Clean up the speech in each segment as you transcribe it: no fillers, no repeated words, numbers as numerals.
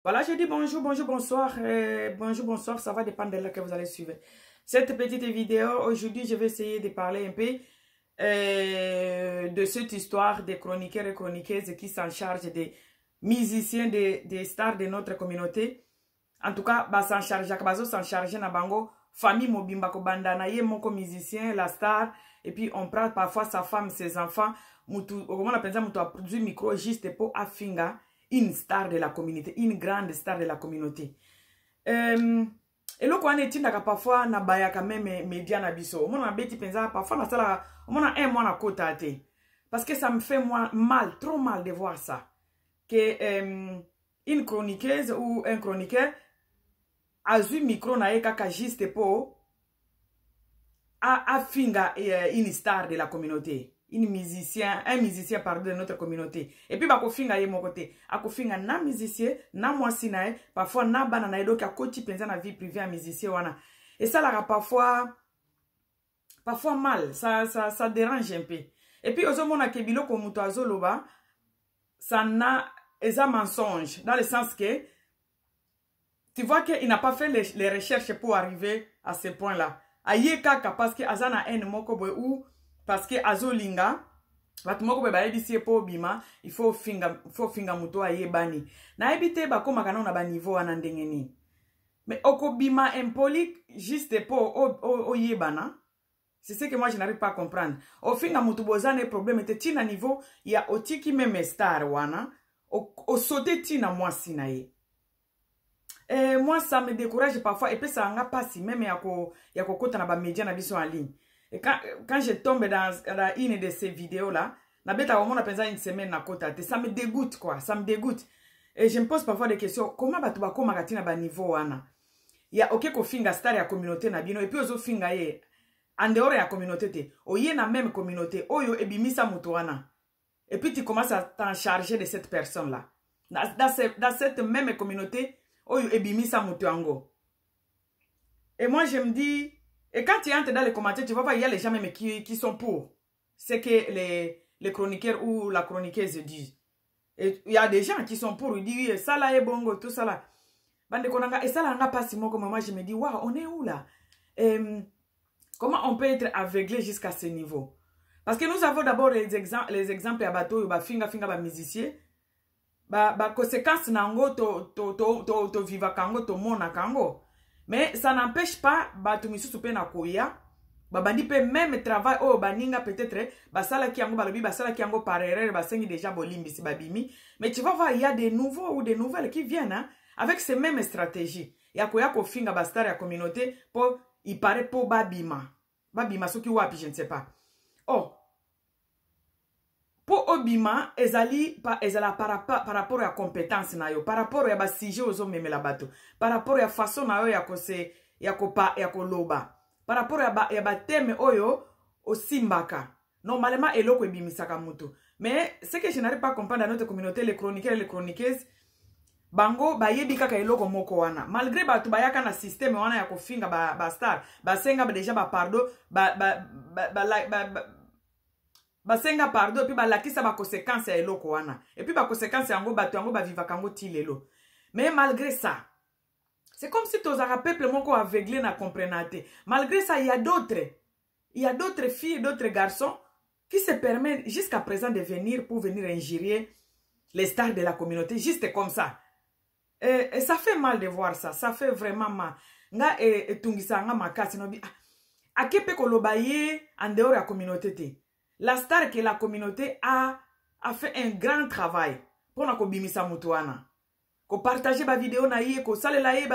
Voilà, je dis bonjour, bonjour, bonsoir, bonjour, bonsoir, ça va dépendre de l'heure que vous allez suivre cette petite vidéo. Aujourd'hui, je vais essayer de parler un peu de cette histoire des chroniqueurs et chroniqueuses qui s'en chargent des musiciens, des stars de notre communauté. En tout cas, bah, s'en charge, bazo s'en charger na bango, famille mobimba kobanda na ye moko musicien, la star, et puis on prend parfois sa femme, ses enfants, mutu, okomona penza mutu azwi micro juste po afinga une star de la communauté, une grande star de la communauté. Eloko wana etindaka parfois na bayaka même média na biso. Omona nabeti mpenza, parfois nasalaka, omona un mois nakota te, parce que ça me fait moi mal, trop mal de voir ça, que une chroniqueuse ou un chroniqueur azwi micro na ye kaka juste po afinga une star de la communauté, une musicien, un musicien, pardon, de notre communauté. Et puis bakofinga ye moko te, akofinga na musicien, na mwasi na ye, parfois na bana na ye. Donc akoti mpenza na vie privée ya musicien wana. Esalaka parfois mal, ça dérange un peu. Et puis ozomona ke biloko moto azoloba, ça na eza mensonge, dans le sens que tu vois qu'il n'a pas fait les recherches pour arriver à ce point là. Aye kaka parce que aza na haine moko boye ou parce que azolinga bato moko boye bayebisi ye mpo obima, il faut finga moto ayebani. Nayebi te bakomaka nano na baniveau wana ndenge nini, mais okobima impoli juste mpo oyebana. C'est ce que moi je n'arrive pas à comprendre. Ofinga motu boza na problème te, ntina niveau ya otiki même star wana, osote ntina mwasi na ye. Moi, ça me décourage parfois, epesaka nga mpasi même ya kokota na bamédia na biso en ligne. Et quand je tombe dans une de ces vidéos là, nabetaka, omona mpenza une semaine nakota te. Ça me dégoûte quoi, ça me dégoûte. Et je me pose parfois des questions: comment bato bakomaka ntina baniveau wana ya oke kofinga star ya communauté na bino? Et puis ozofinga ye en dehors ya communauté te, oye na même communauté oyo ebimisa moto wana, et puis tu commences à t'en charger de cette personne là dans cette même communauté oyo ebimisa moto yango. Et moi je me dis, et quand tu entres dans les commentaires, tu vas voir, il y a les gens même qui sont pour ce que les chroniqueurs ou la chroniqueuse disent. Et il y a des gens qui sont pour, ils disent ça là est bongo, tout ça là. Bandeko na nga, esala nga pasi moko. Moi je me dis, waouh, on est où là? Comment on peut être aveuglé jusqu'à ce niveau? Parce que nous avons d'abord les exemples ya bato oyo bafinga finga bamusicien, baconséquence ba na yango tovivaka yango, tomonaka yango. Mais ça n'empêche pas bato misusu mpe na koya, babandi mpe même travail oyo baninga peut-être basalaki yango, balobi basalaki yango par erreur, basengi déjà bolimbisi, babimi. Mais tu vas voir, il y a des nouveaux ou des nouvelles qui viennent, hein, avec ces mêmes stratégies ya koya kofinga bastar ya communauté mpo il paraît mpo babima, babima soki wapi, je ne sais pas. Oh, mpo obima ezali pa, ezala par rapport ya compétence na yo, par rapport ya basujet ozomemela bato, par rapport ya façon na yo ya kose ya kopa ya koloba, par rapport ya bathème oyo osimbaka. Normalement eloko ebimisaka moto. Mais ce que je n'arrive pas à comprendre dans notre communauté, les chroniqueurs et les chroniqueuses, bango bayebi kaka eloko moko wana. Malgré bato bayaka na système wana ya kofinga bastar, ba basenga déjà bapardon, basenga pardon, et puis balakisa baconséquence ya eloko wana, et puis baconséquence yango, bato yango bavivaka yango ti lelo. Mais malgré ça, c'est comme si tozalaka peuple moko aveuglé na comprena te. Malgré ça, il y a d'autres filles, d'autres garçons qui se permettent jusqu'à présent de venir pour venir injurier les stars de la communauté juste comme ça. Et ça fait mal de voir ça, ça fait vraiment mal. Nga etungisa nga makasi. Nobi ah, ake mpe koloba ye en dehors ya communauté te, la star que la communauté a fait un grand travail mpona kobimisa moto wana, kopartage bavideo na ye, kosalela ye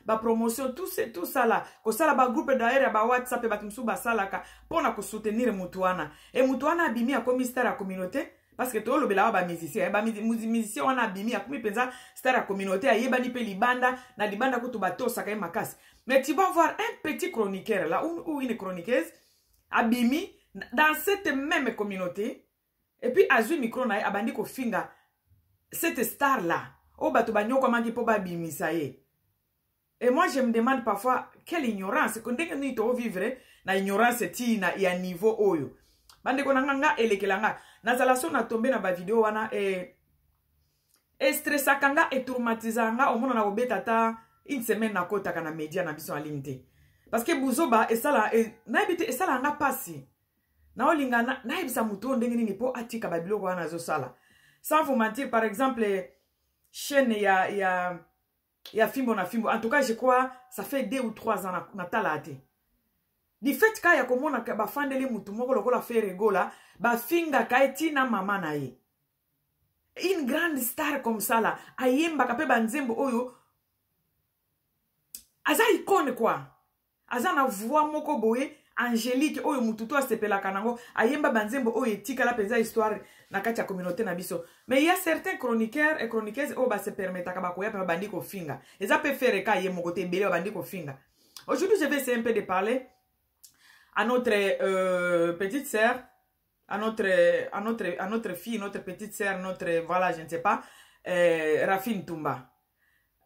bapromotion, ba tout ça là, kosala bagroupe d'ailleurs ya bawhatsapp, bato mosusu basalaka mpona kosoutenir moto wana. E moto wana abimi, akomi star ya communauté, parce que tolobela wa bamusicien, bamusicien wana abimi, akomi mpenza star ya communauté, ayebani mpe libanda na libanda, kutu batosaka ye makasi. Mais tu vas voir un petit chroniqueur là ou une chroniqueuse abimi dans cette même communauté, et puis azwi micro na ye, abandi kofinga cette star là oyo bato banyokwamaki mpo babimisa ye. Et moi je me demande parfois, quelle ignorance! Ndenge nini tovivre na ignorance ti na ya niveau oyo? Bandeko na nga, nga elekela nga, nazala so na tombe na bavideo wana. Estressaka nga, etraumatisaka nga. Omona na kobeta ata une semaine, nakotaka na média na biso en ligne te, parce que buzoba esala e, nayebi te, esalaka nga mpasi. Naolinga nayebisa motu oyo ndenge nini mpo atika babiloko wana azosala. Sans vous mentir, par exemple chaîne ya Fimbo na Fimbo, en tout cas je crois ça fait 2 ou 3 ans natala te, du fait ka ya komona bafandeli mutu moko lokola Ferre Gola, bafingaka ye ntina mama na ye, une grande star comme ça là, ayembaka mpe banzembo oyo, aza icône quoi, aza na voix moko boye angélique oyo mutu to asepelaka nango, ayemba banzembo oyo etikala mpenza histoire na kati ya communauté na biso. Mais il y a certains chroniqueurs et chroniqueuses oyo base permettaka, bakoya mpe babandi kofinga. Eza mpe Ferre ka ye moko te, ebele babandi kofinga. Aujourd'hui, je vais essayer un peu de parler à notre petite sœur, à notre fille, notre petite sœur, notre, voilà, je ne sais pas, Rafine Tumba.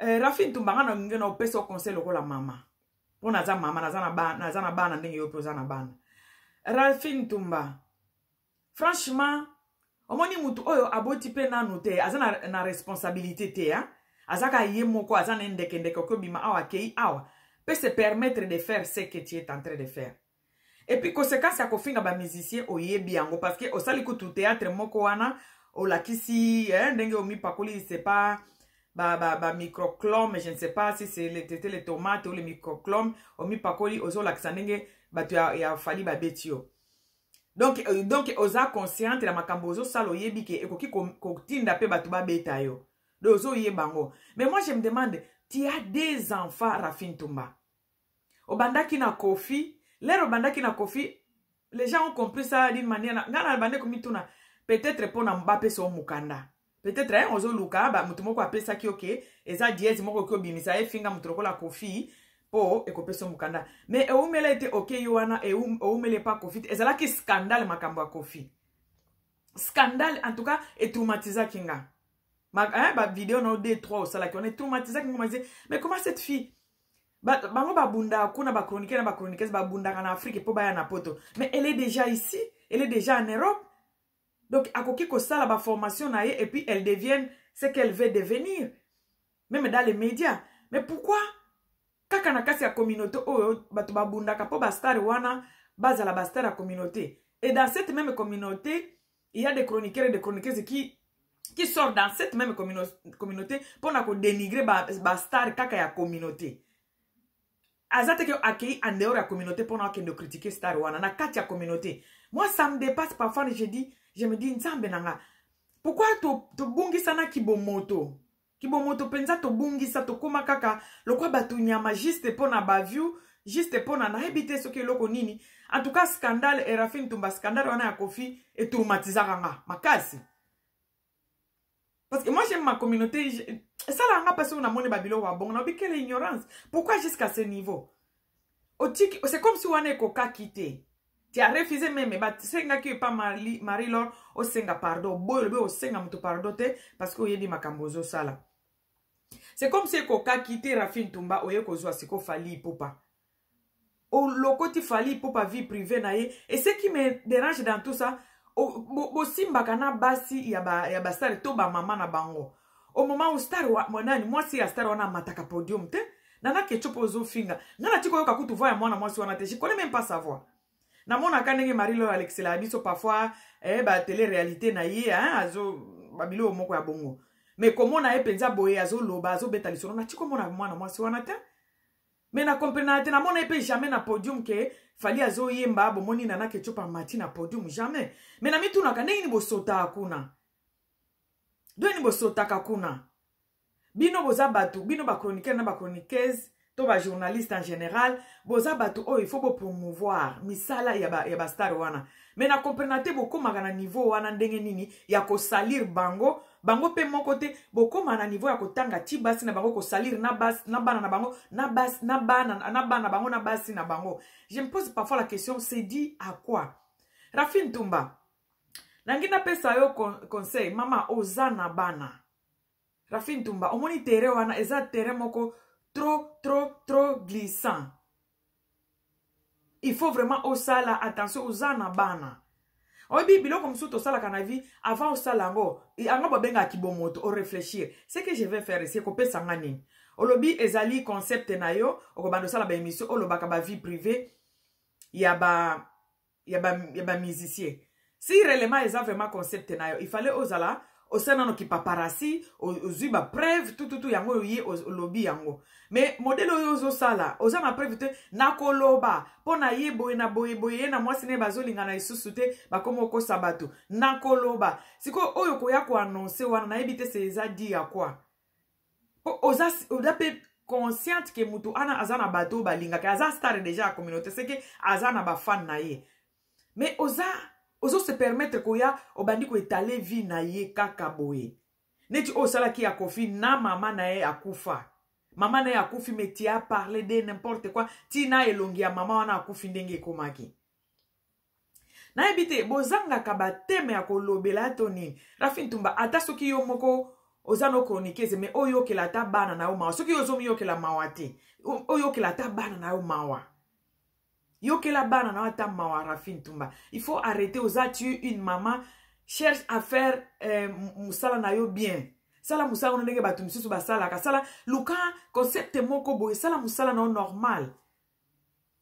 Rafine Tumba, nga na nge na opesa conseil lokola mama, mpo naza mama, naza na bana ndenge yo mpe oza na bana. Rafine Tumba, franchement, omoni mutu oyo aboti mpe nanu te, aza na responsabilité te, hein? Aza kaka ye moko, aza na ndekendeke, oki obima awa, akei awa, peut se permettre de faire ce que tu es en train de faire. Et puis conséquence ya kofinga bamusicien, oyebi yango, parce que osali kutu théâtre moko wana, olakisi ndenge omipakoli, c'est pas ba microclome, je ne sais pas si c'est le tete, les tomates ou les microclome, omipakoli, ozolakisa ndenge bato ya Fally babeti yo. Donc oza consciente na makambo ozosala, oyebi ke ekoki kotinda mpe bato babeta yo, donc ozoyeba yango. Mais moi je me demande, tu as des enfants, Rafine Tumba. Obandaki na Kofi, lere obandaki na Kofi, les gens ont compris ça d'une manière. Nga na bande komituna, peut-être mpona bapesa yo mokanda, peut-être hein, ozoluka moto moko apesaki, oke eza dièse moko oki obimisa, efinga moto lokola Kofi mpo ekopesa yo mokanda. Mais eumela ete oke yo wana, eumeli epa Kofi te, ezalaki scandale. Makambo ya Kofi, scandale, en tout cas etraumatisaki nga. Bavideo na yo 2 3 osalaki wana etraumatisaki nga. Mais comment cette fille, bango babundaka kuna, bachroniqueur na bachroniqueuse babundaka na Afrique mpo baya na poto, mais elle est déjà ici, elle est déjà en Europe, donc akoki kosala baformation na ye et puis elle devienne ce qu'elle veut devenir, même dans les médias. Mais pourquoi kaka na kati ya communauté oyo bato babundaka mpo bastar wana bazala bastar ya communauté? Et dans cette même communauté, il y a des chroniqueurs et des chroniqueuses qui sortent dans cette même communauté mpona kodénigrer bastar ba kaka ya communauté. Aza te ke akei en dehors ya communauté mpona akende critiquer star wana na kati ya communauté. Moi, ça me dépasse parfois. Je dis, je me dis, Nzambe na nga, pourquoi tobungisanaki bomoto, kibomoto mpenza? Tobungisa, tokóma kaka lokwa bato nyama, juste mpo na baview, juste mpo na nayebi te soki eloko nini. En tout cas, scandale e Rafine Tumba, scandale wana ya Kofi etraumatisaka nga makasi, parce que moi j'aime ma communauté. Esalaka nga mpasi oyo namoni babiloko ya bongo. Naobi, quelle ignorance! Pourquoi jusqu'à ce niveau? Otiki, c'est comme si wana ekokaki te, tu as refusé même basengaki epa Marie Lor osenga pardon, boye olobi osenga moto pardon te, parce que oyebi makambo ozosala. C'est comme si ekokaki te. Rafine Tumba, oye kozwa siko Fally Ipupa, olokoti Fally Ipupa, vie privée na ye. Et ce qui me dérange dans tout ça, bosimbaka na basi ya bastar ba to bamama na bango, au moment où star nani, mwasi ya star wana amataka podium te. Nana Ketchup ozofinga, nga nati koyoka kutu voix ya mwana mwasi wana te, je connais même pas sa voix. Namonaka ndenge Marie Lor alekisela biso parfois batélé réalité na ye, hein, azo babiloko moko ya bongo, mais komona ye mpenza boye azoloba, azobeta lisolo, nati komona mwana mwasi wana te. Mais na comprena te, namona ye mpe jamais na podium ke Fally azoyemba, bomoni Nana Ketchup amati na podium, jamais. Mais na mitunaka, ndenge nini bosotaka kuna? Ndenge nini bosotaka kuna? Bino boza bato, bino bachroniqueur na bachroniqueuse to bajournaliste en général, boza bato oyo il faut bopromouvoir misala ya bastar ba wana. Mais na comprena te, bokomaka na niveau wana ndenge nini ya kosalir bango? Bango mpe moko te, bokóma na niveau ya kotanga ti basi na bango, kosalir na basi, na bana na bango, na basi, na bana, na bana bango, na basi na bango. Je me pose parfois la question, c'est dû à quoi? Rafine Tumba, nangi napesa yo conseil, mama, oza na bana. Rafine Tumba, omoni terrain wana eza terrain moko trop trop trop glissant, il faut vraiment osala attention. Oza na bana. Oyebi biloko mosusu tosalaka na vie, avant osala yango, yango babengaka kibomoto, oréfléchir: ce que je vais faire ici ekopesa nga nini? Olobi ezali concept na yo, okobanda osala baémission, olobaka bavie privée ya bamusicien. Si réellement eza vraiment concept na yo, il fallait ozala osala nano kipaparazzi, ozwi bapreuve tututu yango oyo ye olobi yango. Mais modèle oyo ozosala, oza na preuve te. Nakoloba mpo na ye boye na boye boye, ye na mwasi ne bazolingana lisusu te, bakómi okosa bato. Nakoloba sikoyo oyo koya koannoncer wana, nayebi te se eza di ya kwa po oza mpe consciente ke mutu ana aza na bato oyo balingaka, aza star déjà ya communauté, seke aza na bafan na ye. Mais oza ozose permettre koya obandi koétaler vie na ye kaka boye, neti oyo osalaki ya Kofi na mama na ye akufa. Mama na ye akufi, mais tu as parlé de n'importe quoi, ntina elongi ya mama wana akufi ndenge ekomaki. Nayebi te, bozangaka bathème ya kolobela to nini? Rafi Ntumba, ata soki yo moko oza no chroniqueuse, mais oyokela ata bana na yo mawa. Soki yo ozomiyokela mawa te, oyokela ata bana na yo mawa, yokela bana na yo ata mawa. Rafi Ntumba, il faut arrêter. Oza, tu une maman, cherche à faire mosala na yo bien. Sala mosala wana ndenge bato misusu basalaka. Sala, luka concept moko boye, sala mosala na yo normal.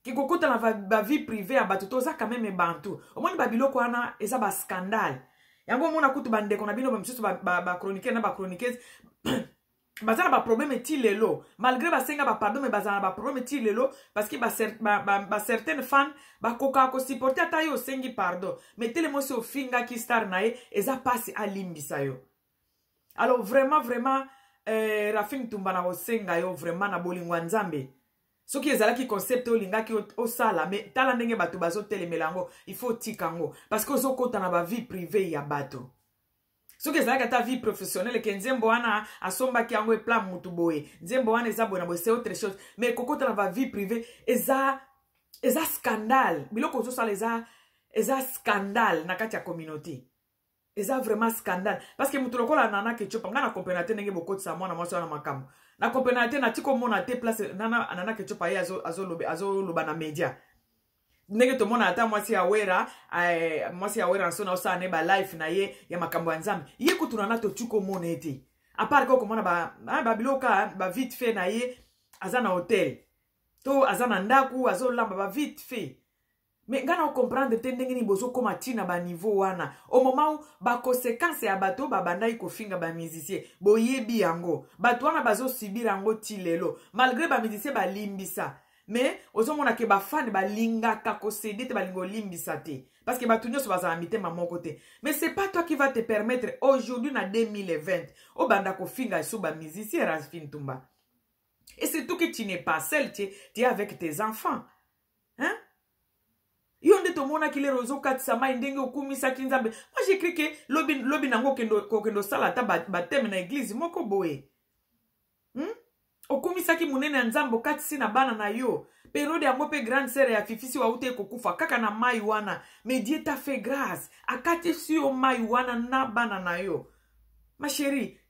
Kikokota na bavie privée ya bato, toza quand même bantu. Omoni babiloko wana eza bascandale yango. Omona kutu bandeko na bino bamisusu, bachroniqueur na bachroniqueuse, baza na baproblème ti lelo, malgré basenga bapardon, mais baza na baproblème ti lelo, parce que bacertaine fan bakokaka kosupporter ata yo osengi pardon, mais telema osi ofingaki star na ye, eza mpasi alimbisa yo. Alors vraiment, vraiment, Rafine Tumba, na kosenga yo vraiment na bolingo ya Nzambe, soki ezalaki concept olingaki osala, mais tala ndenge bato bazotelemela yango, il faut otika yango, parce que ozokɔta na bavie privée ya bato. Soki ezalaki ata vie professionnelle, ke nzembo wana asombaki yango epla mutu boye, nzembo wana eza boye na boye, c'est autre chose. Mais kokota na bavie privée eza scandale. Biloko ozosala eza scandale na kati ya communauté, eza vraiment scandale, parce que moto lokola Nana Ketchup, ngai na comprendre te ndenge bokotisa mwana mwasi wana makambo. Na comprendre te, nati komona te place Nana Ketchup aye azoloba na média. Ndenge tomona ata mwasi ya Wera, mwasi ya Wera nso na osala ne balife na ye ya makambo ya Nzambe, ye kutu Nana totu komona ye te, à part ka komona babiloko ba vite fait na ye, aza na hotel to aza na ndako azolamba, ba vite fait. Mais ngai na comprendre te ndenge nini bozokóma ntina baniveau wana, au moment où baconséquence ya bato babandaki kofinga bamusicien, boyebi yango, bato wana bazosubir yango ti lelo, malgré bamusicien balimbisa. Mais ozomona ke bafane balingaka kocéder te, balinga olimbisa te, parce que bato nyonso bazala mitema moko te. Mais c'est pas toi qui va te permettre aujourd'hui na 2020 obanda kofinga eso bamusicien, Rafine Tumba. Et surtout que tu n'es pas seul, tu es avec tes enfants, hein? Yo nde tomonaki lero ozokatisa mai, ndenge okumisaki Nzambe. Moi j'ai cru ke lobi, lobi nango kokende osala ata baptême na église moko boye, Okumisaki monene ya Nzambe, okatisi na bana na yo. Période yango mpe grande sœur ya Fifisi wauta ekokufa kaka na mai wana, mais Dieu t'a fait grâce, akatisi yo mai wana na bana na yo. Ma chérie,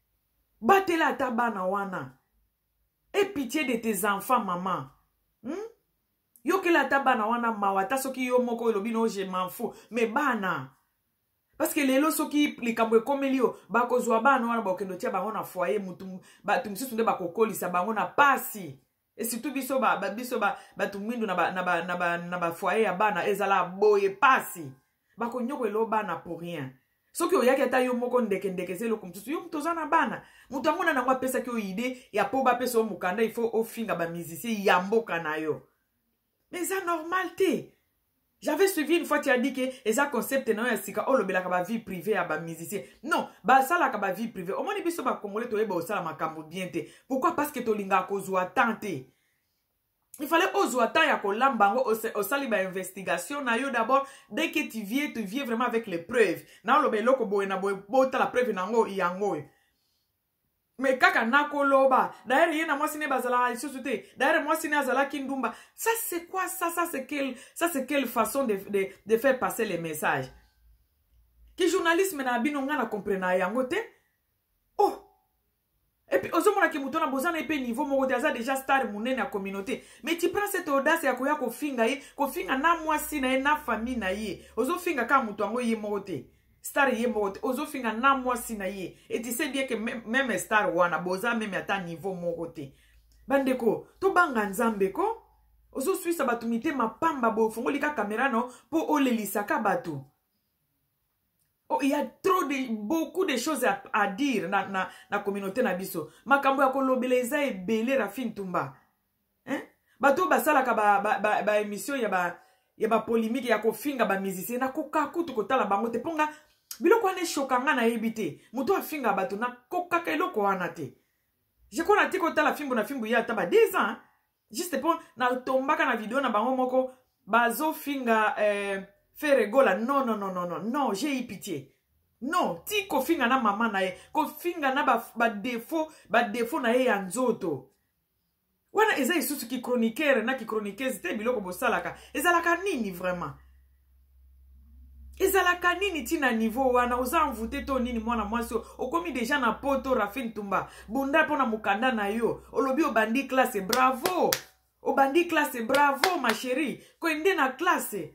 batela ata bana wana. Aie pitié de tes enfants, maman, Yokela ata bana wana mawa. Ata soki yo moko olobi no, je m'en fous, mais bana, parce que lelo soki likambo ekomeli yo, bakozwa bana wana, bakokende otia bango na foyer, mutu bato misusu nde bakokolisa bango na pasi. Et surtout biso biso bato mwindu, na bafoyer ya bana ezala boye pasi, bakonyokolela bana pour rien. Soki oyaki ata yo moko ndeke ndeke, eza eloko mosusu. Yo moto oza na bana, moto yango na nango apesaki yo idée ya mpo bapesa yo mokanda, il faut ofinga bamusicien ya mboka na yo, mais eza normal te. J'avais suivi une fois, tu as dit que eza concept na yo ya sika, olobelaka bavie privée ya bamusicien. Non, basalaka bavie privée. Omoni biso bacongolais toyeba osala makambo bien te. Pourquoi? Parce que tolingaka kozwa temps te. Il fallait ozwa temps ya kolamba yango, osali bainvestigation na yo d'abord. Dès que tu viens, tu viens vraiment avec les preuves. Na oloba eloko boye na boye, botala preuve nango yango oyo. Mais kaka nakoloba, d'ailleurs ye na mwasi ne bazalaka lisusu te, d'ailleurs mwasi ne azalaki ndumba, ça c'est quoi ça? Ça c'est quelle façon de faire passer les messages? Ki journalisme na bino, nga na comprena yango te. Oh, Et puis ozomona ke moto wana boza na ye mpe niveau moko te, aza déjà star monene ya communauté, mais tu prends cette audace ya koya kofinga ye, kofinga na mwasi na ye, na famille na ye. Ozofinga kaka moto yango ye moko te, star ye moko te, ozofinga na mwasi na ye. Et tu sais bien que même star wana boza même ata niveau moko te. Bandeko, tobanga Nzambe ko. Ozoswisa bato mitema pamba boye, ofongoli ka kamera no mpo olelisaka bato. Oh, il y a trop de beaucoup de choses à dire na communauté na biso. Makambo ya kolobela eza ebele. Rafine Tumba, hein? Bato basalaka ba émission ya bapolémique, ya kofinga bamusicien, nakoka kutu kotala bango te, mponga biloko wana eshoka nga. Nayebi te, moto afinga bato, nakokaka eloko wana te. Je crois nati kotala Fimbu na Fimbu ye ata ba 2 ans, juste mpo natombaka na video na bango moko bazofinga Ferre Gola. Non, non, non, non, non, non, j'ai eu pitié. Non, ti kofinga na mama na ye, kofinga na badefo ba badefo na ye ya nzoto wana, eza lisusu kichroniqueur na kichroniqueuse te. Biloko bosalaka ezalaka nini vraiment? Ezalaka nini ntina niveau wana? Oza envoûté to nini? Mwana mwasi oyo okomi déjà na poto. Rafine Tumba, bunda mpo na mokanda na yo. Olobi obandi classe, bravo. Obandi classe, bravo ma chérie, koende na classe.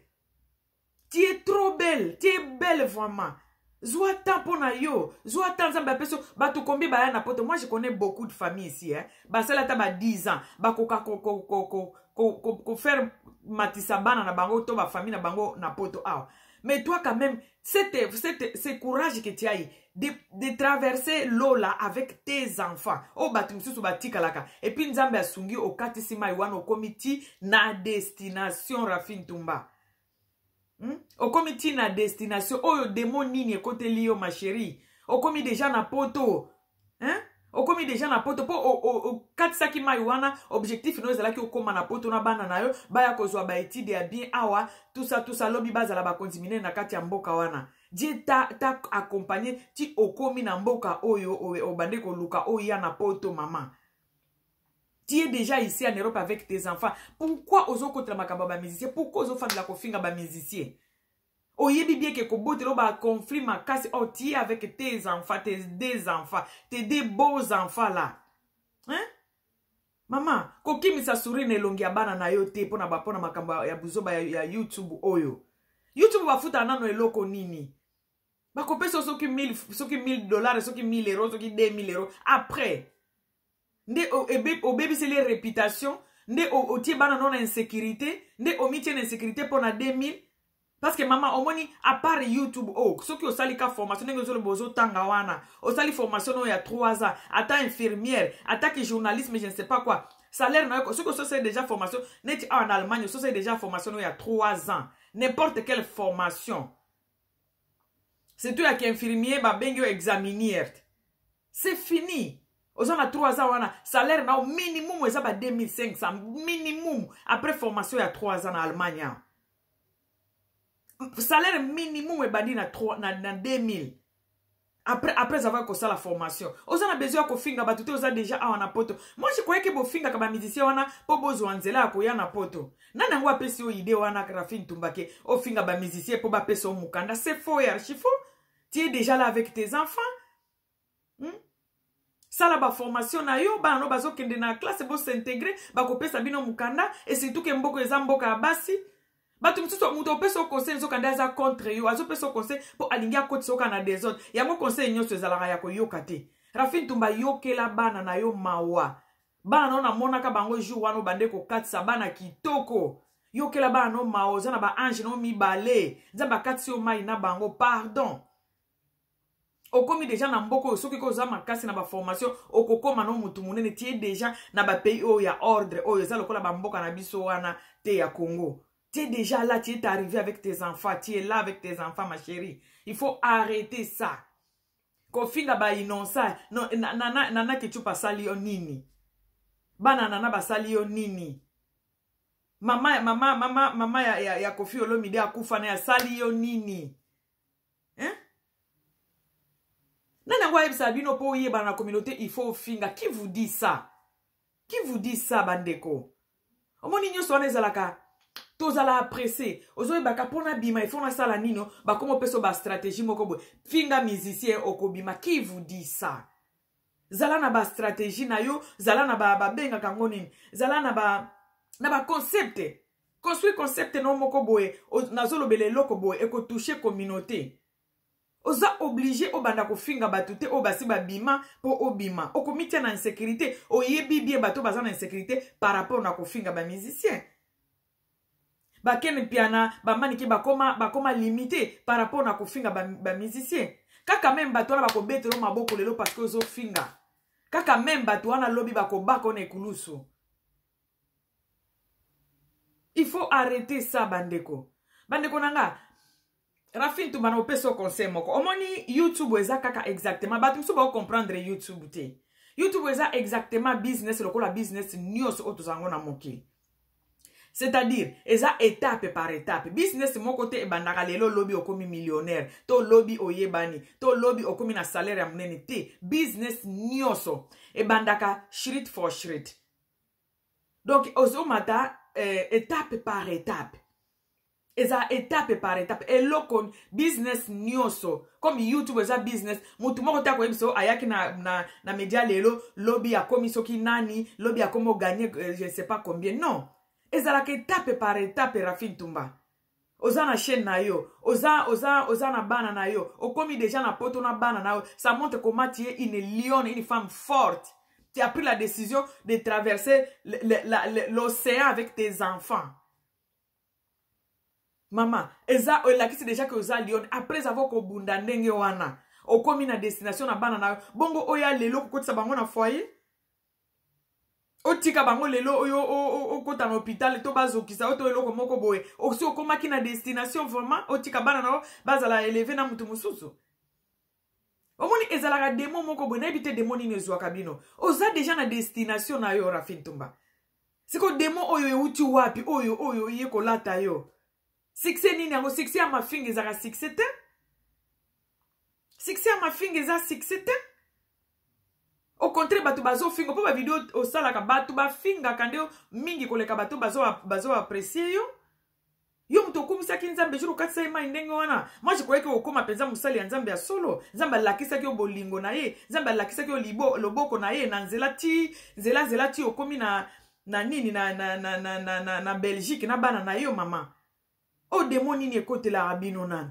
Tu es trop belle, tu es belle vraiment. Zwa temps mpo na yo, zwa temps. Nzambe apesi bato kombi baya na poto. Moi, je connais beaucoup de familles ici, hein. Basali ata ba 10 ans, bakoka kofaire matisa bana na bango to bafamille na bango na poto awa. Mais toi quand même, ce courage que tu as eu de traverser l'eau là avec tes enfants, oyo bato misusu batikalaka, et puis Nzambe asungi, okatisi mai wana, okomi ti na destination. Rafine Tumba, Okomi ti na destination oyo, démon nini ekoteli yo, ma chérie? Okomi déjà na poto, hein? Okomi déjà na poto mpo okatisaki mai wana. Objectif no ezalaki okóma na poto na bana na yo, baya kozwa baétude ya bien awa, tusa tusa, lobi bazala bakonzi minene na kati ya mboka wana. Dieu t'a accompagné ti okomi na mboka oyo obande koluka, oya na poto. Mama, tu es déjà ici en Europe avec tes enfants. Pourquoi ozokotela makambo ya bamusicien? Pourquoi ozofandela kofinga bamusicien? Oyebi bien ke kobotela baconflit makasi. Oh, tu es avec tes enfants, tes deux enfants, tes deux beaux enfants là, hein? Mama, kokimisa sourire na elongi ya bana na yo te mpona makambo ya buzoba ya YouTube oyo. YouTube bafutaka nano eloko nini? Bakopesa soki 1000, soki 1000 dollars, soki 1000 euros, soki 2000 euros. Après nde obebiseli réputation, nde otie bana no na insécurité, nde omitie na insécurité mpo na 2000. Parce que mama, omoni, à part YouTube oyo, oh, soki osali ka formation ndenge ozoloba, ozotanga wana, osali formation oyo ya 3 ans, ata infirmière, ata ki journalisme, je ne sais pas quoi, salaire na yo, soki ososali déjà formation neti awa na Allemagne, ososali déjà formation oyo ya 3 ans, n'importe quelle formation, surtout ya kiinfirmier, babengi yo examiniert, c'est fini. Oza na 3 ans wana, salaire na yo minimum eza ba 2500 minimum. Après formation ya 3 ans na Allemagne awa, salaire minimum ebandi na, 3, na 2000 après avoir kosala formation. Oza na besoin ya kofinga bato te, oza déjà awa na poto. Moi, je croyais ke bofingaka bamusicien wana mpo bozwa nzela ya koya na poto. Nani yango apesi yo idée wana, Rafine Tumba, ke ofinga bamusicien mpo bapesa yo mokanda? C'est faux et archi faux. Tu es déjà là avec tes enfants, Sala baformation na yo, bana no bazokende na classe, bos'intégrer, bakopesa bino mokanda. Et surtout ke mboka eza mboka ya basi. Bato mosusu, moto opesa yo conseil, nzoka nde aza contre yo. Azopesa yo conseil mpo alingi akotisa yo kaka na désordre. Yango conseil nyonso ezalaka ya koyoka te. Rafine Tumba, yokela bana na yo mawa. Bana no, namonaka bango jour wana obande kokatisa bana kitoko. Yokela bana no mawa. Oza na baange no mibale, Nzambe akatisi yo mai na bango. Pardon, okomi déjà na mboka oyo. Soki koza makasi na baformation, okokóma no motu monene. Tie déjà na bapays oyo ya ordre, oyo eza lokola bamboka na biso wana te ya Congo. Tu es déjà là, tu es arrivé avec tes enfants, tu es là avec tes enfants, ma chérie. Il faut arrêter ça. Kofinga ba innocent. No, Nana, Nana Ketchup asali yo nini? Bana Nana basali yo nini? Mama, mama, mama, mama ya Kofi Olomide akufa na asali yo nini? Hein? Nani yango ayebisa bino mpo oyebana na communauté il faut ofinga? Qui vous dit ça? Qui vous dit ça, bandeko? Omoni, nyonso wana ezalaka tozala pressé. Ozoyebaka mpona bima, ifo nasala nino, bakoma opesa bastratégie moko boye: finga musicien, okobima. Qui vous dit ça? Zala na bastratégie na yo, zala na babengaka yango nini, zala na ba na baconcept. Construire concept na yo moko boye. Nazolobela eloko boye ekotouche communauté. Oza obligé obanda kofinga bato te oyo basi babima mpo obima, okomitia na insécurité. Oyebi bien bato baza na insécurité par rapport na kofinga bamusicien. Bakene Mpiana, bamanike bakoma limité par rapport na kofinga bamusicien ba. Kaka même bato wana bakobetela maboko lelo parce que ozofinga. Kaka même bato wana, lobi bakobaka na ekulusu. Il faut arrêter ça, bandeko. Bandeko na nga, Rafi Ntumba, na opesa conseil moko. Omoni, YouTube eza kaka exactement, bato mosusu baocomprendre YouTube te. YouTube eza exactement business lokola business nyonso oyo tozango na mokili, c'est-à-dire eza étape par étape. Business moko te ebandaka lelo, lobi okomi millionnaire, to lobi oyebani, to lobi okomi na salaire ya monene te. Business nyonso ebandaka Schritt for Schritt. Donc ozomata étape par étape, eza étape par étape. Eloko business nyonso, comme YouTube eza business, motu moko te akoyebisa oyo ayaki na média lelo, lobi akomi soki nani, lobi akomi oganye je ne sais pas combien. Non, ezalaka étape par étape. Rafi Ntumba, oza na chaîne na yo, oza na bana na yo, okomi déjà na poto na bana na yo. Ça montre comment tu es une lionne, une femme forte. Tu as pris la décision de traverser l'océan avec tes enfants. Mama, eza elakisi déjà ke oza lionne. Après avoir kobunda ndenge wana, okomi na destination na bana na yo. Bongo oyo lelo kokotisa bango na foyer, otika bango lelo oyo okota na hôpital to bazokisa yo to eloko moko boye, osi okomaki na destination. Vraiment, otika bana na yo bazala élevé na motu mosusu. Omoni, ezalaka démon moko boye, nayebi te démon nini ezwaka bino. Oza déjà na destination na yo, Rafi Ntumba. Siko démon oyo euti wapi, oyo ye kolata yo? Succès nini yango? Succès ya mafinga ezalaka succès te. Succès ya mafinga eza succès te. Au contraire, bato bazofinga mpo bavideo osalaka, bato bafingaka nde mingi koleka bato bazoapprécie yo. Yo moto okumisaki Nzambe jour okatisa ye mai ndenge wana. Moi, je croyais ke okóma mpenza mosali ya Nzambe ya solo. Nzambe alakisaki yo bolingo na ye, Nzambe alakisaki yo loboko na ye na nzela ti nzela nzela ti okómi na nini na Belgique na bana na yo. Mama, oyo démon nini ekotelaka bino nani?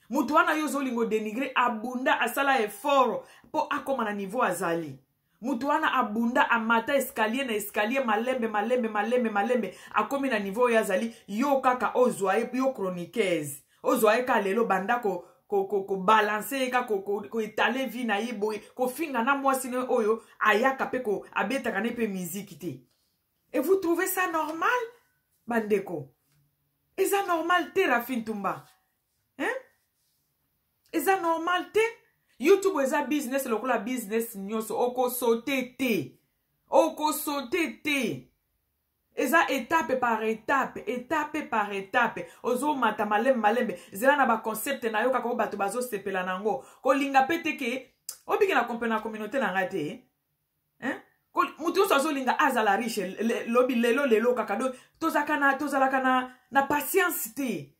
Moto wana yo ozolinga odénigre, abunda, asala effort mpo akóma na niveau azali. Moto wana abunda, amata escalier na escalier, malembe malembe malembe malembe, akómi na niveau oyo azali. Yo kaka ozwa ye, yo chroniqueuse, ozwa ye ka lelo, banda kobalancer ye, ka koétaler vie na ye boye, kofinga na mwasi na oyo ayaka mpe abetaka ne mpe miziki te. Et vous trouvez ça normal? Bandeko, eza normal te. Rafi Ntumba, hein? Eza normal te. YouTube eza business lokola business nyonso. Okosote te, okosote te. Eza étape par étape, étape par étape, ozomata malembe malembe. Zela na baconcept na yo kaka oyo bato bazosepela nango. Kolinga mpe te ke obike na kompe na communauté na ngai te, hein? Moto nyonso azolinga azala riche lobi, lelo lelo kaka. Do tozalaka na patience te.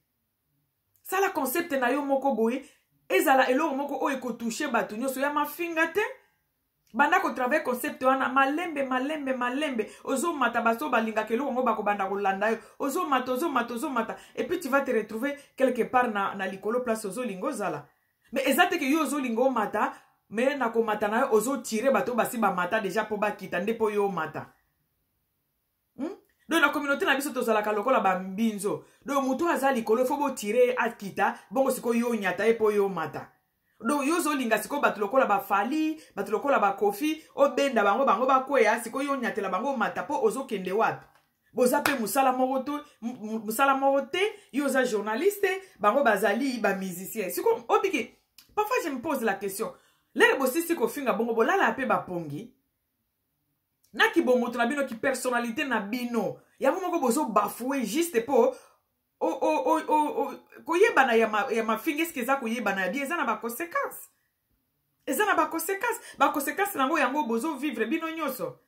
Sala concept na yo moko boye, ezala eloko moko oyo ekotouche bato nyonso, ya mafinga te. Banda kotravaille concept wana malembe malembe malembe, ozomata. Bato balingaka eloko yango bakobanda kolanda yo. Ozomata, ozomata, ozomata, et puis tu vas te retrouver quelque part na likolo, place ozolinga ozala. Mais eza te ke yo ozolinga omata, mais na komata na yo ozotire bato basi bamata déjà mpo bakita nde mpo yo omata, Donc na communauté na biso tozalaka lokola bambinzo. Donc moto aza likolo, fo botire ye akita. Bongo sikoyo yo onyata ye mpo yo omata. Donc yo ozolinga sikoyo bato lokola baFally, bato lokola baKoffi, obenda bango, bango bakweya. Sikoyo yo onyatela bango, omata mpo ozokende wapi? Boza mpe mosala moko to mosala moko te. Yo oza journaliste, bango bazali bamusicien. Sikoyo obiki, parfois je me pose la question: lere bosisi kofinga bongo, bolala mpe bapongi na kibomoto na bino, kipersonnalité na bino yango moko bozobafue juste mpo koyebana ya mafinga. Eske eza koyebana ya bien? Eza na baconséquence, eza na baconséquence. Baconséquence nango yango bozovivre bino nyonso,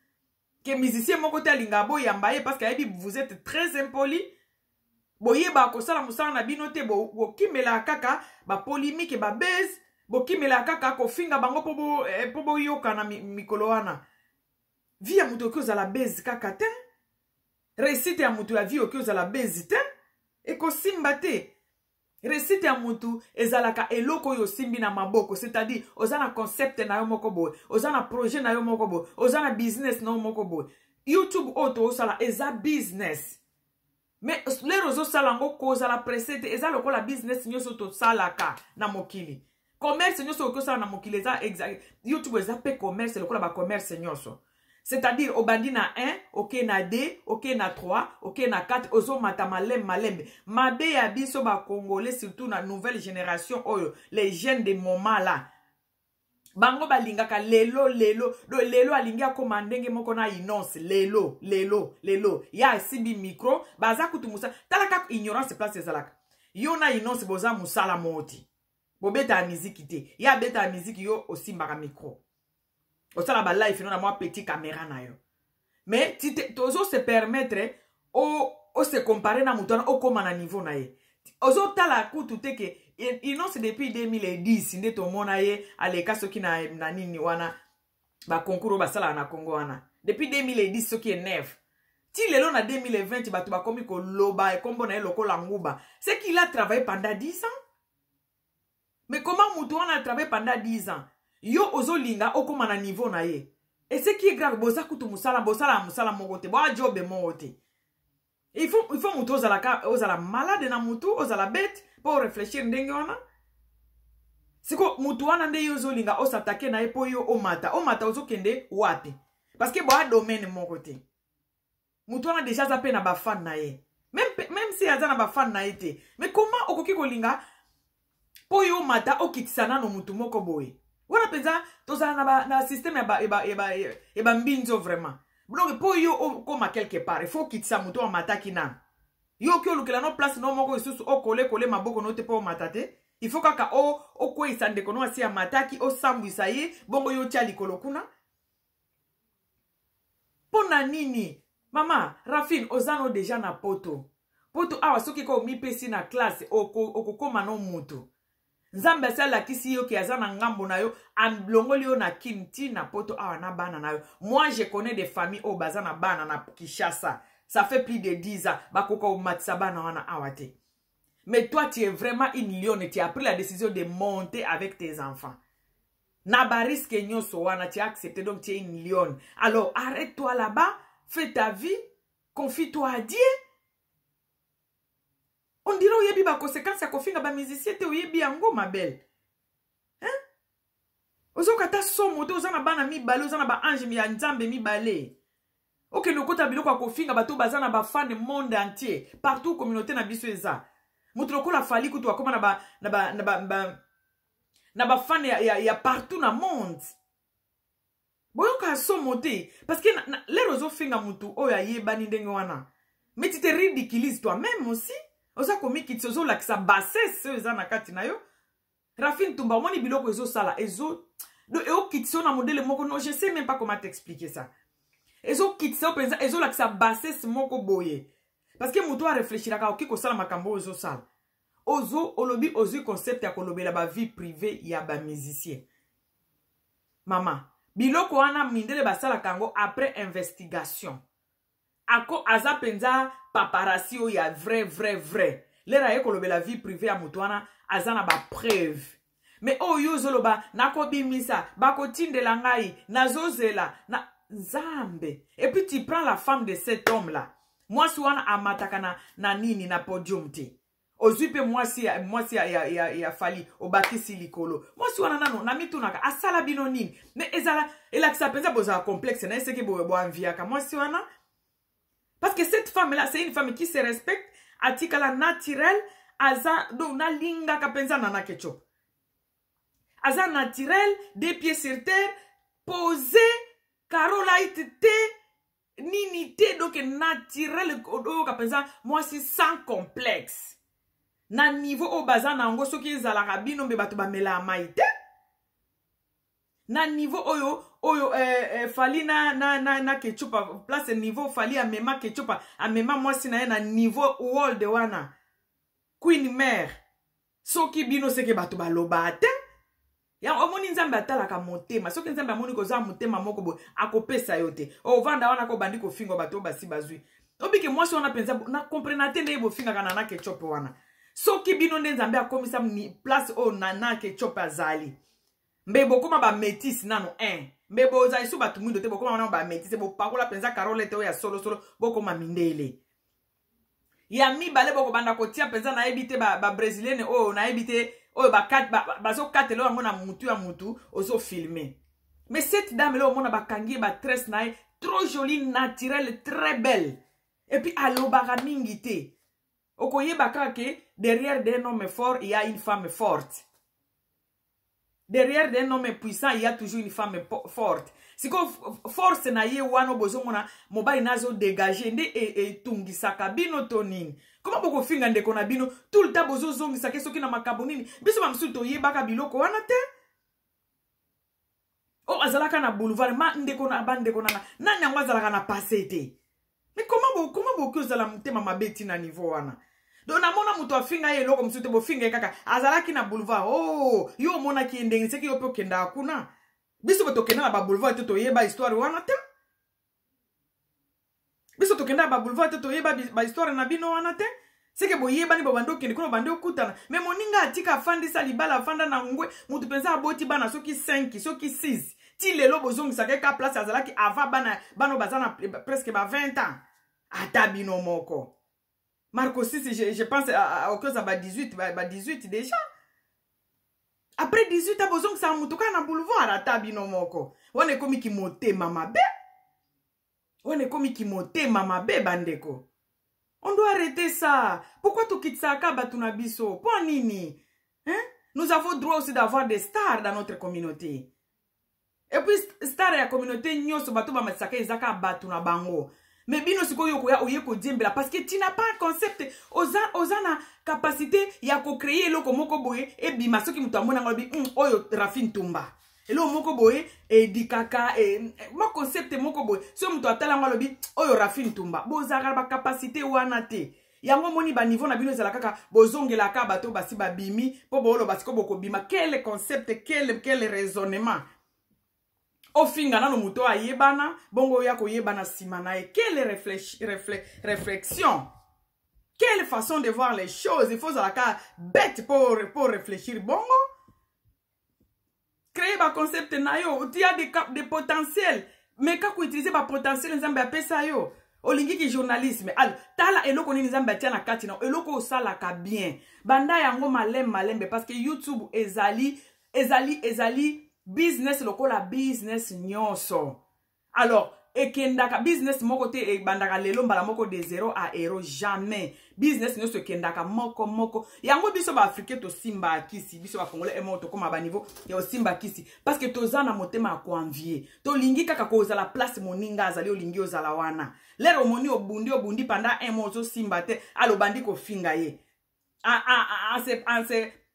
ke musicien moko te alingaka boyamba ye parce que ayebi vous êtes très impoli. Boyebaka kosala mosala na bino te, bokimelaka kaka bapolémique, babuzz. Bokimela kaka kofinga bango po boyokana mikolo wana. Vie ya moto okoki ozala base kaka te. Réussite ya moto ya vie okoki ozala base te. Ekosimba te. Réussite ya motu ezalaka eloko oyo osimbi na maboko, c'est-à-dire oza na concept na yo moko boye, oza na projet na yo moko boye, oza na business na yo moko boye. YouTube oyo tozosala eza business, mais lero ozosala yango kozala pressé te. Eza lokola business nyonso tosalaka na mokili, commerce nyonso okoki osala na mokili eza exact. YouTube eza mpe commerce lokola bacommerce nyonso, c'est-à-dire obandi na 1, oke na 2, oke na 3, oke na 4, ozomata malembe malembe. Mabe ya biso bacongolais, surtout na nouvelle génération oyo, les jeunes de moment là, bango balingaka lelo lelo. Do lelo alingi akóma ndenge moko na Innoss. Lelo lelo lelo ya asimbi micro, baza kutu mosala. Tala kaka ignorance place ezalaka. Yo na Innoss boza mosala moko te, bobetaka miziki te. Ye abetaka miziki, yo osimbaka micro, osala balive no na mwa petit caméra na yo. Mais tozo se permettre ose comparer na moto wana, okóma na niveau na ye. Ozotala kutu te ke Innoss depuis 2010 nde tomona ye aleka soki na nini wana, baconcours oyo basalaka na Congo wana, depuis 2010 soki 9 ti lelo na 2020, bato bakomi koloba ekombo na ye lokola nguba. C'est qu'il a travaillé pendant 10 ans. Mais comment moto wana a travaillé pendant 10 ans, yo ozolinga okóma na niveau na ye? Et ce qui est grave, boza kutu mosala, bosala mosala moko te, boa job moko te. Il faut moto ozalaka ozala malade na motu, ozala bête mpo oréfléchir ndenge wana. Siko motu wana nde yo ozolinga osatake na ye mpo yo omata. Omata, ozokende wapi? Parce que boa domaine moko te. Motu wana déjà aza mpe na bafan na ye, même si aza na bafan na ye te. Mais comment okoki kolinga mpo yo omata, okitisa nano motu moko boye wana? Mpenza tozala na système ya bambinzo vraiment. Donc mpo yo okóma quelque part, il faut okitisa motu amataki nano. Yo oki olukela no place no moko lisusu, okolekole maboko no te mpo omata te. Il faut kaka okweyisa ndeko no asi amataki, osambwisa ye, bongo yo otia likolo kuna. Mpo na nini? Mama Rafine, oza no déjà na Poto. Poto awa, soki ka omipesi na classe, okokóma no mutu. Nzambe asi alakisi yo ke aza na ngambo na yo, alongoli yo na Kini ti na Poto awa na bana na yo. Moi, je connais des familles oyo baza na bana na Kinshasa, ça fait plus de 10 ans, bakoka komatisa bana wana awa te. Mais toi, tu es vraiment une lionne, tu as pris la décision de monter avec tes enfants na barisque nyonso wana, tu as accepté, donc tu es une lionne. Alors arrête-toi là-bas, fais ta vie, confie-toi à Dieu. On dirait oyebi baconséquence ya kofinga bamusicien te. Oyebi yango, ma belle, hein? Ozoka ata somo te. Oza na bana mibale, oza na baange ya Nzambe mibale. Okende okota biloko ya kofinga bato baza na bafan monde entier, partout communauté na biso eza. Moto lokola Fally kutu akóma na ba, na ba, na ba, ba, na bafan ya partout na monde. Boyoka somo te, parce que lero ozofinga motu oyo ayebani ndenge wana, mais tu te ridiculises toi-même aussi. Oza komikitisa, ozolakisa bassesse oyo eza na kati na yo. Rafine Tumba, omoni biloko ezosala, ezo eokitisa yo na modèle moko, non, je sais même pas comment t'expliquer ça. Ezokitisa yo mpenza, ezolakisa bassesse moko boye, parce que moto arefléchiraka oki kosala makambo oyo ozosala. Ozo olobi ozwi concept ya kolobela bavie privée ya bamusicien. Mama, biloko wana mindele basalaka yango après investigation. Ako aza mpenza paparazzi oyo ya vrai vrai vrai. Lere aye kolobela vie privée ya moto wana, aza na bapreuve. Mais oyo ozoloba, nakobimisa, bakotindela ngai, nazozela na Nzambe. Et puis tu prends la femme de cet homme là mwasi wana amataka na nini, na podium te. Ozwi mpe mwasi ya Fally, obakisi likolo mwasi wana. Nano namitunaka, asala bino nini? Mais ezala elakisa mpenza bozala complexe na ye, seki boenviaka mwasi wana, parce que cette femme là, c'est une femme qui se respecte, atikala naturel. Aza donc, nalingaka mpenza Nana Ketchup, aza naturel, deux pieds sur terre, posé, carolite te, nini te, donc naturel. Oyoka mpenza mwasi sans complexe na niveau oyo baza na yango. Soki ezalaka bino mbe bato bamelaka mai te na niveau oyo Fally na Ketchup place, niveau Fally amema Ketchup, amema mwasi na ye na niveau world wana, queen mare, soki bino seke bato balobaka te. Yango omoni, Nzambe atalaka motema. Soki Nzambe amoni koza motema moko boye, akopesa yo te. Ovanda wana, kobandi kofinga bato oyo basi bazwi. Obike mwasi wana mpenza na comprena te ndenge bofingaka Nana Ketchup wana. Soki bino nde Nzambe akomisa place oyo Nana Ketchup azali, mbe bokóma bamétis nano 1, mbe bozali so bato mwindo te, bokóma nano bamétis, bopakola mpenza karolete oyo ya solosolo, bokóma mindele. Ya mibale, bokobanda kotia mpenza, nayebi te, babrésilienne ba oyo, nayebi te, oyo bazokatela yango na mutu ya mutu ozofilme. Mais cette dame là, omona bakangi ye batresse na ye, trop jolie, naturelle, très belle, et puis alobaka mingi te. Okoyeba kaka ke derrière d'un homme fort, il y a une femme forte. Derrière d'un homme puissant, il y a toujours une femme forte. Sikoyo force na ye wana, bozomona mobali na azodégage nde etungisaka bino to nini? Koma bokofinga ndeko na bino tout le temps, bozozongisaka soki na makambo nini. Biso bamosusu toyebaka biloko wana te. Oyo azalaka na boulevard, ma ndeko na bandeko nanga, nani yango azalaka na passé te? Mais comment bokoki ozala motema mabe ntina niveau wana? Donc namona moto afinga ye eloko mosusu te, bofinga ye kaka azalaki na boulevard. Oh, yo omonaki ye ndenge seki yo mpe okendaka kuna? Biso bo tokenda na baboulevard te, toyeba histoire wana te. Biso tokenda na baboulevard te, toyeba bahistoire na bino wana te. Seke boyebani, bobandi okende kuna, bobandi okutana. Mais moninga atika, afandisa libala, afanda na ngwe, motu mpenza aboti bana soki 5, soki 6, ti lelo bozongisaka eka place azalaki avant. Bana, bana oyo baza na presque ba 20 ans. Ata bino moko, Marco 6, je pense okoza ba 18, ba 18 déjà. Après 18 ans, bozongisaka motu kaka na boulevard. Ata bino moko, wana ekomiki motema mabe, wana ekomiki motema mabe. Bandeko, on doit arrêter ça. Pourquoi tokitisaka bato na biso? Mpo nini, hein? Nous avons droit aussi d'avoir des stars dans notre communauté. Et puis star ya communauté nyonso, bato bamatisaka eza kaka bato na bango. Mais bino sikoyo okoya, oye kodiembela parce que tu n'as pas un concept. Oza na capacité ya kocréer eloko moko boye ebima, soki moto amoni yango alobi oyo Rafine Tumba, eloko moko boye edikaka e, mwa concept moko boye, soki moto atala yango alobi oyo Rafine Tumba. Bozalaka na bacapacité wana te. Yango omoni baniveau na bino ezala kaka bozongelaka bato basi babimi mpo booloba sikoyo bokobima. Quel concept, quel raisonnement? Ofinga nano moto oyo ayebana, bongo oya koyebana nsima na ye. Quelle réflexion, quelle façon de voir les choses! Il faut ozalaka bête pour réfléchir bongo. Créer baconcept na yo. Tu as des potentiels, mais kaka koutiliser bapotentiel Nzambe apesa yo. Olingiki journalisme, alors tala eloko nini Nzambe atia na kati na eloko osalaka bien, banda yango malembe malembe, parce que YouTube ezali business lokola business nyonso. Alors ekendaka, business moko te ebandaka lelo mbala moko de zéro à héros, jamais. Business nyonso ekendaka moko moko. Yango biso baafricain tosimba kisi, biso bacongolais emo tokóma baniveau ya osimba kisi parce que toza na motema ya koenvier. Tolingi kaka kozala place moninga azali, olingi ozala wana. Lere omoni obundi, obundi pendant un mois, ozosimba te, alo obandi kofinga ye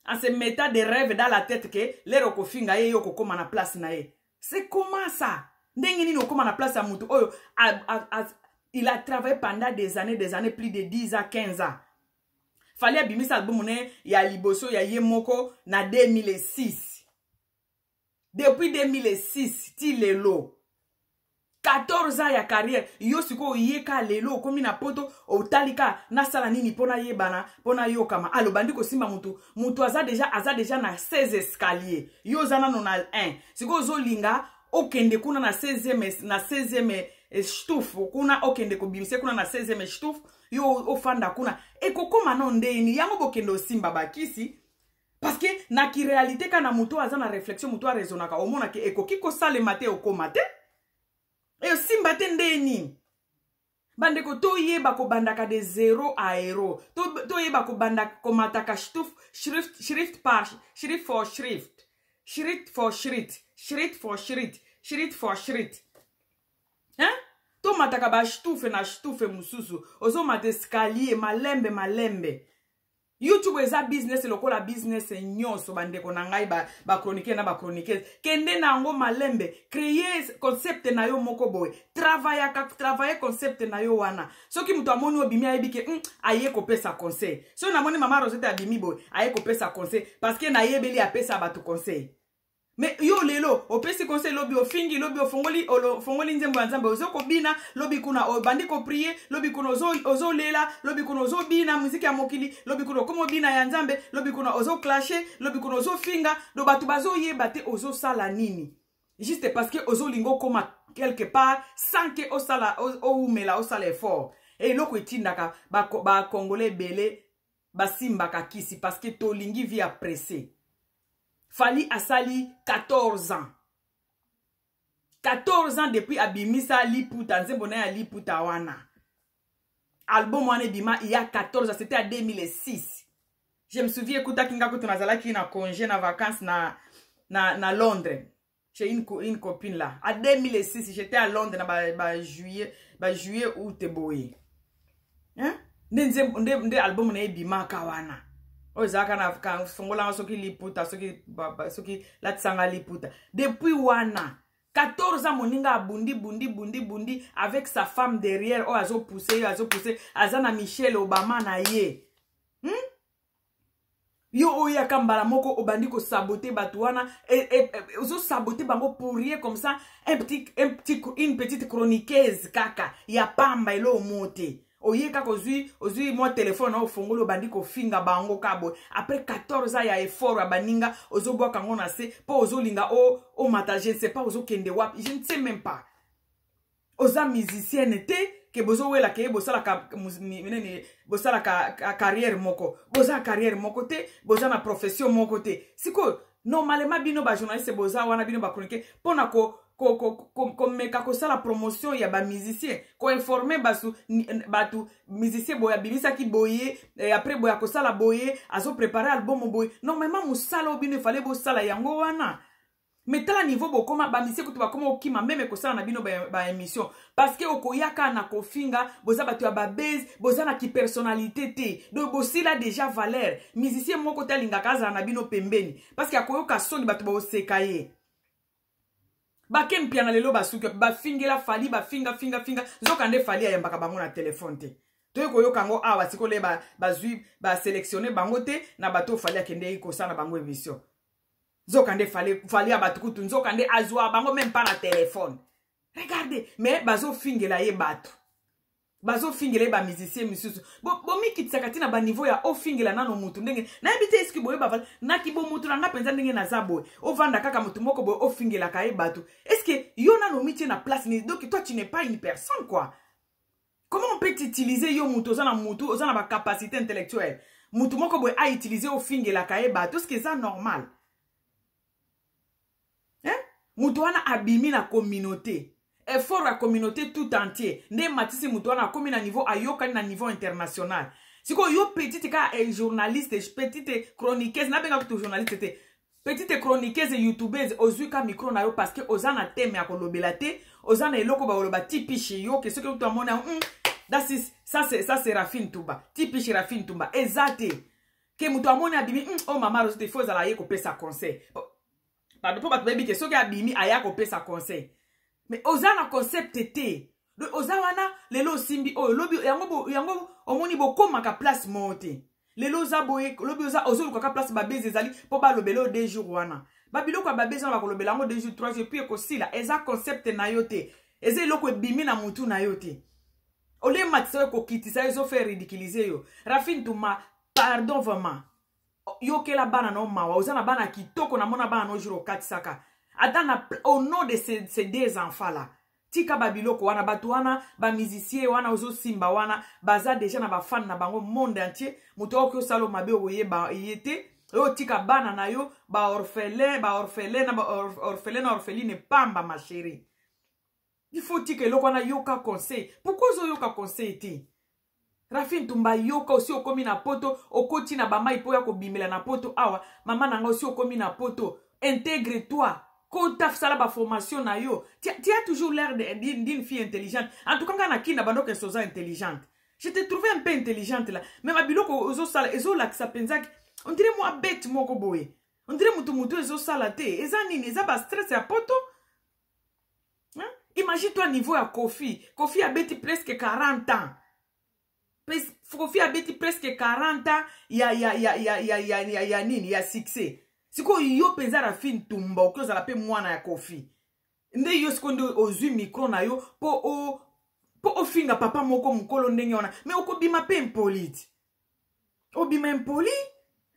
en se mettant des rêves dans la tête ke lere okofinga ye, yo okokóma na place na ye. C'est comment ça? Ndenge nini okóma na place ya motu oyo il a travaillé pendant des années, des années, plus de 10 ans, 15 ans? Fally abimisa album ne ya liboso ya ye moko na 2006. Depuis 2006 ti lelo, 14 ans ya carrière. Yo sikoyo oyeka lelo, okomi na Poto, otali ka nasala nini mpo nayebana, mpo nayokama, alo bandi kosimba mutu. Mutu aza déjà na 16 escalier, yo oza nano na 1. Sikoyo ozolinga okende kuna na 16e, na 16e Stufe kuna, okende kobimisa kuna na 16e Stufe, yo ofanda kuna, ekokóma no ndeni? Yango bokende osimba bakisi parce que na kiréalité ka na moto aza na réflexion, moto araisonnaka, omonake ekoki kosalema te, okóma te, esimba te. Nde nini, bandeko? Toyeba kobandaka de zéro à héros. Toyeba kobanda komataka Stufe, Schritt, Schritt par Schritt, for Schritt, Schritt for Schritt, Schritt for Schritt, Schritt for Schritt, hein? Tomataka baStufe na Stufe mosusu, ozomata escalier malembe malembe. YouTube eza business lokola business nyonso. Bandeko na ngai bachroniqueur na bachroniqueuse, kende na yango malembe, créer concept na yo moko boye, travaillaka, travaille concept na yo wana. Soki moto amoni obimi, ayebi ke aye kopesa conseil. Soki namoni mama Rosette abimi boye, aye kopesa conseil parce que nayebeli apesa bato conseil. Mais yo lelo opesi conseil, lobi ofingi, lobi ofongoli ofongoli nzembo ya Nzambe, ozo kobina, lobi kuna obandi koprier, lobi kuna ozolela, lobi kuna ozobina muziki ya mokili, lobi kuna okoma obina ya Nzambe, lobi kuna ozoclasher, lobi kuna ozofinga. Do bato bazoyeba te ozosala nini, juste parce que ozolinga okoma quelque part sans que osala, oumela, osala effort. Eloko etindaka bacongolais ebele basimbaka kisi, parce que tolingi vie ya pressé. Fally asali 14 ans, 14 ans depuis abimisa Liputa, nzembo na ye ya Liputa wana. Album wana ebima il y a 14 ans, c'était à 2006, je me souviens. Ekutaki nga kutu nazalaki na congé, na vacances na Londres chez une copine là. À 2006, j'étais à Londres na ba juillet, ba juillet, août boye, hein? Nde album na ebimaka wana oyo ezalaka na fongolanga soki Liputa, soki latisanga liputa. Depuis wana 14 ans, moninga abundi, bundi, bundi, bundi avec sa femme derrière oyo azopousse yo, azopousse, aza na Michelle Obama na ye, Yo oyaka mbala moko, obandi kosaboter bato wana, ozosaboter bango pour rien comme ça. Un petit, une petite chroniqueuse kaka ya pamba, eloo mo te. Oye kaka, ozwi mwa telefone na ofongoli, obandi kofinga bango ka boye. Après 14 ans ya effort ya baninga, ozobwaka yango na se mpo ozolinga omata. Je ne sais pas ozokende wapi, je ne sais même pas. Oza musicienne te ke bozowelaka ye, bosalaka nini, bosalaka carrière moko, boza carrière moko te, boza na profession moko te. Sikoyo normalement bino bajournaliste boza wana, bino bachroniqueur, mpona komeka kosala promotion ya bamusicien, koinformer basu bato: musicien boye abimisaki boye, après boye akosala boye, azoprépare album boye. Normalement mosala oyo bino efale bosala yango wana. Mais tala niveau bokoma, bamusicien kutu bakoma okima même kosala na bino baémission, parce que okoyaka na kofinga. Boza bato ya babase, boza na kipersonnalité te, donc bosila déjà valeur. Musicien moko te alingaka azala na bino pembeni, parce que akoyoka soni, bato baoseka ye. Bake mpiana lelo basuki bafingela Fally, bafinga, finga, finga, nzoka nde Fally ayambaka bango na telefone te. Toye koyoka yango awa sikoyo, bazwi basélectionner bango te na bato oyo Fally akendeki kosala na bango émission. Nzoka nde Fally ya bato kutu, nzoka nde azwa bango même pas na telefone. Regardez, mais bazofingela ye bato, bazofingela ye bamusicien misusu. Bomikitisaka ntina baniveau ya ofingela nano mutu ndenge nayebi te. Eske boyeba naki bo mutu na nga mpenza ndenge naza boye, ovanda kaka mutu moko boye, ofingelaka ye bato? Est-ce yo nano omitie na place nini? Donc toi, tu n'es pas une personne, quoi. Comment on peut t'utiliser, yo mutu oza na mutu, oza na bacapacité intellectuelle, mutu moko boye autiliser, ofingelaka ye bato? Est-ce eza normal, hein? Mutu wana abimi na communauté, effort ya communauté tout entier nde matisi mutu wana akomi na niveau ayokani na niveau international. Sikoyo yo petite ka journaliste, petite chroniqueuse, nabenga kutu journaliste te, petite chroniqueuse, youtubeuse, ozwi ka micro na yo parce que oza na thème ya kolobela te, oza na eloko bakoloba typique yo ke soki kutu amoni that is, ça c'est Rafine Tumba, typique Rafine Tumba. Eza te ke moto amoni abimi, oh mama Rose te, faut ezala ye kopesa conseil. Pardon, mpo bato bayebi ke soki abimi aya kopesa conseil. Mais oza na concept te. Oza wana lelo, osimbi oyo, lobi yango, yango omoni bokomaka place moko te. Lelo oza boye, lobi oza ozolukaka place babese ezali mpo balobela oyo 2 jours wana, babiloko ya babese wana bakolobela yango 2 jours, 3 jours, puis ekosila. Eza concept na yo te, eza eloko ebimi na mutu na yo te. Olematisa oyo, ekokitisa yo, ezofaire ridiculiser yo. Rafine Tuma, pardon, vraiment, yokela bana na mawa. Oza na bana kitoko, namona bana no jour okatisaka ata na. Au nom de ces deux enfants là, tika babiloko wana. Bato wana, bamusicien wana ozosimba wana, baza déjà na bafan na bango monde entier. Moto okoki osala mabe, okoyeba ye te. Oyo tika bana na yo baorphelin, baorphelin na baorphelin na orpheline pamba. Ma chérie, il faut tika eloko wana. Yoka conseil. Pourquoi ozoyoka conseil te, Rafine Tumba? Yoka, osi okomi na poto, okoti na bamai mpo ya kobimela na poto awa. Mama na nga, osi okomi na poto, intègre toi, kota sala baformation na yo. Tu as toujours l'air d'une fille intelligente. En tout cas nga na kina bandoka oza intelligente, je te trouvais un peu intelligente là. Mais babiloko ozosala ezolakisa mpenza, on dirait mwa bête moko boye, on dirait mutu ezosala te. Eza nini? Eza bastress ya poto, hein? Imagine toi niveau ya Kofi. Kofi abeti presque 40 ans. Kofi abeti presque 40 ans ya nini, ya succès. Sikoyo yo mpenza Rafi Ntumba, okoki ozala mpe mwana ya Kofi nde yo sikoyo nde ozwi micro na yo mpo ofinga papa moko mokolo ndenge wana. Mais okobima mpe impoli ti obima impoli.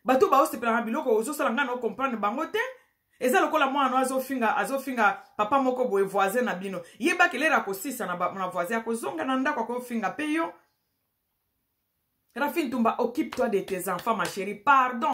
Bato baosepelaka biloko ozosala, ngai na ocomprendre bango te. Eza lokola mwana no azofinga, azofinga papa moko boye, voisin na bino. Yebaki lere akosisa na voisin, akozonga na ndako, akofinga mpe yo. Rafi Ntumba, occupe toi de tes enfants, ma chérie, pardon.